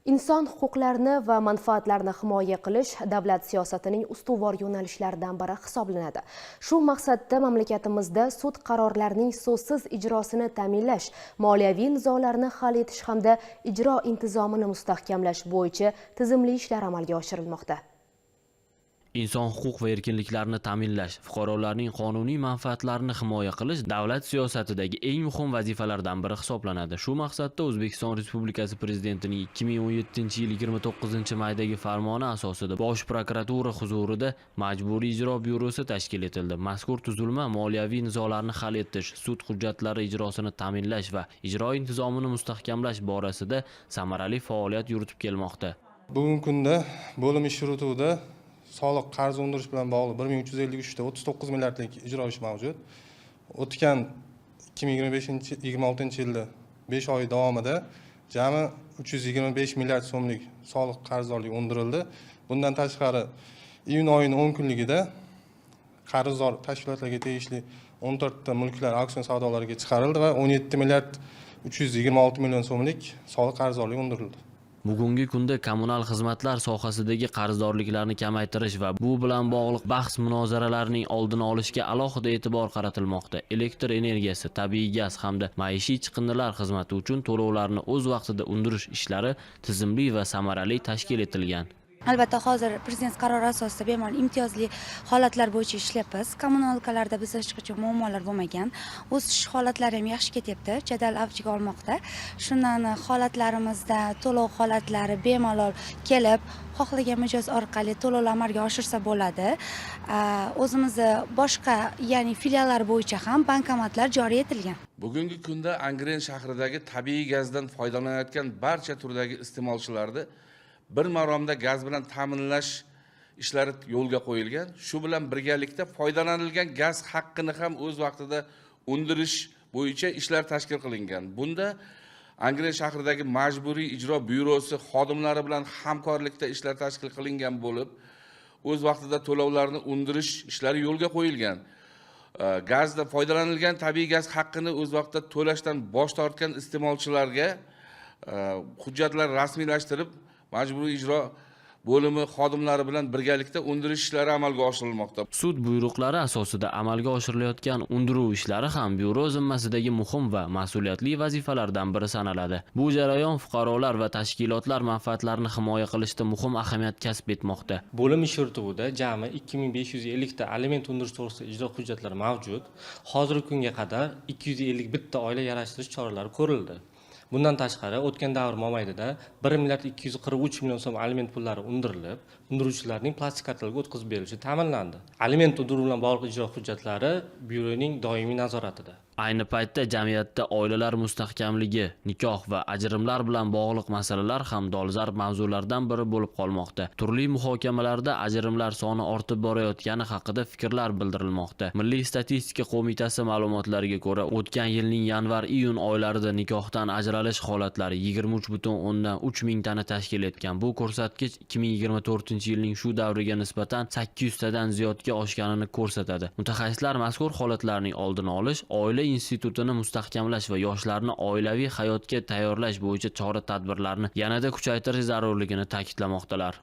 Inson huquqlarini va manfaatlarini himoya qilish davlat siyosatining ustuvor yo'nalishlaridan biri hisoblanadi. Shu maqsadda mamlakatimizda sud qarorlarining so'zsiz ijrosini ta'minlash, moliyaviy nizolarni hal etish hamda ijro intizomini mustahkamlash bo'yicha tizimli ishlar amalga oshirilmoqda. Inson huquq va erkinliklarini ta'minlash, fuqarolarning qonuniy manfaatlarini himoya qilish davlat siyosatidagi eng muhim vazifalardan biri hisoblanadi. Shu maqsadda O'zbekiston Respublikasi Prezidentining 2017-yil 29-maydagi farmoni asosida Bosh prokuratura huzurida Majburiy ijro byurosi tashkil etildi. Mazkur tuzilma moliyaviy nizolarni hal etish, sud hujjatlari ijrosini ta'minlash va ijro intizomini mustahkamlash borasida samarali faoliyat yuritib kelmoqda. Bugungi kunda bo'lim ish yurituvida soliq qarz undirish bilan bog'liq 1353 ta 39 milliardlik ijro ishi mavjud. O'tgan 2025, 26-yilda 5 oy davomida jami 325 milliard so'mlik soliq qarzdorligi undirildi. Bundan tashqari, iyun oyining 10 kunligida qarzdor tashkilotlarga tegishli 14 ta mulklar auksion savdolariga chiqarildi va 17 milliard 326 million so'mlik soliq qarzdorligi undirildi. Bugungi kunda kommunal xizmatlar sohasidagi qarzdorliklarni kamaytirish va bu bilan bog'liq bahs munozaralarning oldini olishga alohida e'tibor qaratilmoqda. Elektr energiyasi, tabiiy gaz hamda maishiy chiqindilar xizmati uchun to'lovlarni o'z vaqtida undirish ishlari tizimli va samarali tashkil etilgan. Albatta, hozir prezident qarori asosida bemalol imtiyozli holatlar bo'yicha ishlayapmiz. Коммуналка larda bizda hech qachon muammolar bo'lmagan. O'sish holatlari ham yaxshi ketyapti, jadal avjiga olmoqda. Shundan holatlarimizda to'lov holatlari bemalol kelib, xohlagan mijoz orqali to'lovlar amalga oshirsa bo'ladi. O'zimizni boshqa, ya'ni filiallar bo'yicha ham bankomatlar joriy etilgan. Bugungi kunda Angren shahridagi tabiiy gazdan foydalanayotgan barcha turdagi iste'molchilarni bir maromda gaz bilan ta'minlash ishlari yo'lga qo'yilgan. Shu bilan birgalikda foydalanilgan gaz haqqini ham o'z vaqtida undirish bo'yicha ishlar tashkil qilingan. Bunda Angren shahridagi Majburiy ijro byurosi xodimlari bilan hamkorlikda ishlar tashkil qilingan bo'lib, o'z vaqtida to'lovlarni undirish ishlari yo'lga qo'yilgan. Gazda foydalanilgan tabiiy gaz haqqini o'z vaqtida to'lashdan bosh tortgan iste'molchilarga hujjatlar rasmiylashtirib, majburiy ijro bo'limi xodimlari bilan birgalikda undirish ishlari amalga oshirilmoqda. Sud buyruqlari asosida amalga oshirilayotgan undiruv ishlari ham byuro zimmasidagi muhim va mas'uliyatli vazifalardan biri sanaladi. Bu jarayon fuqarolar va tashkilotlar manfaatlarini himoya qilishda muhim ahamiyat kasb etmoqda. Bo'lim ish yurituvida jami 2550 ta aliment undirish to'g'risida ijro hujjatlari mavjud. Hozirgi kunga qadar 251 ta oila yarashtirish choralari ko'rildi. Bundan tashqari, o'tgan davr mobaynida 1 milliard 243 million so'm aliment pullari undirilib, undiruvchilarning plastik kartalarga o'tkazib berilishi ta'minlandi. Aliment undiruv bilan bog'liq ijro hujjatlari byuroning doimiy nazoratida. Ayni paytda jamiyatda oilalar mustahkamligi, nikoh va ajrimlar bilan bog'liq masalalar ham dolzarb mavzulardan biri bo'lib qolmoqda. Turli muhokamalarda ajrimlar soni ortib borayotgani haqida fikrlar bildirilmoqda. Milliy statistika qo'mitasi ma'lumotlariga ko'ra, o'tgan yilning yanvar-iyun oylarida nikohdan ajralish holatlari 23,3 mingtani tashkil etgan. Bu ko'rsatkich 2024-yilning shu davriga nisbatan 800 tadan ziyodga oshganini ko'rsatadi. Mutaxassislar mazkur holatlarning oldini olish, oila institutini mustahkamlash va yoshlarni oilaviy hayotga tayyorlash bo'yicha chora-tadbirlarni yanada kuchaytirish zarurligini ta'kidlamoqdalar.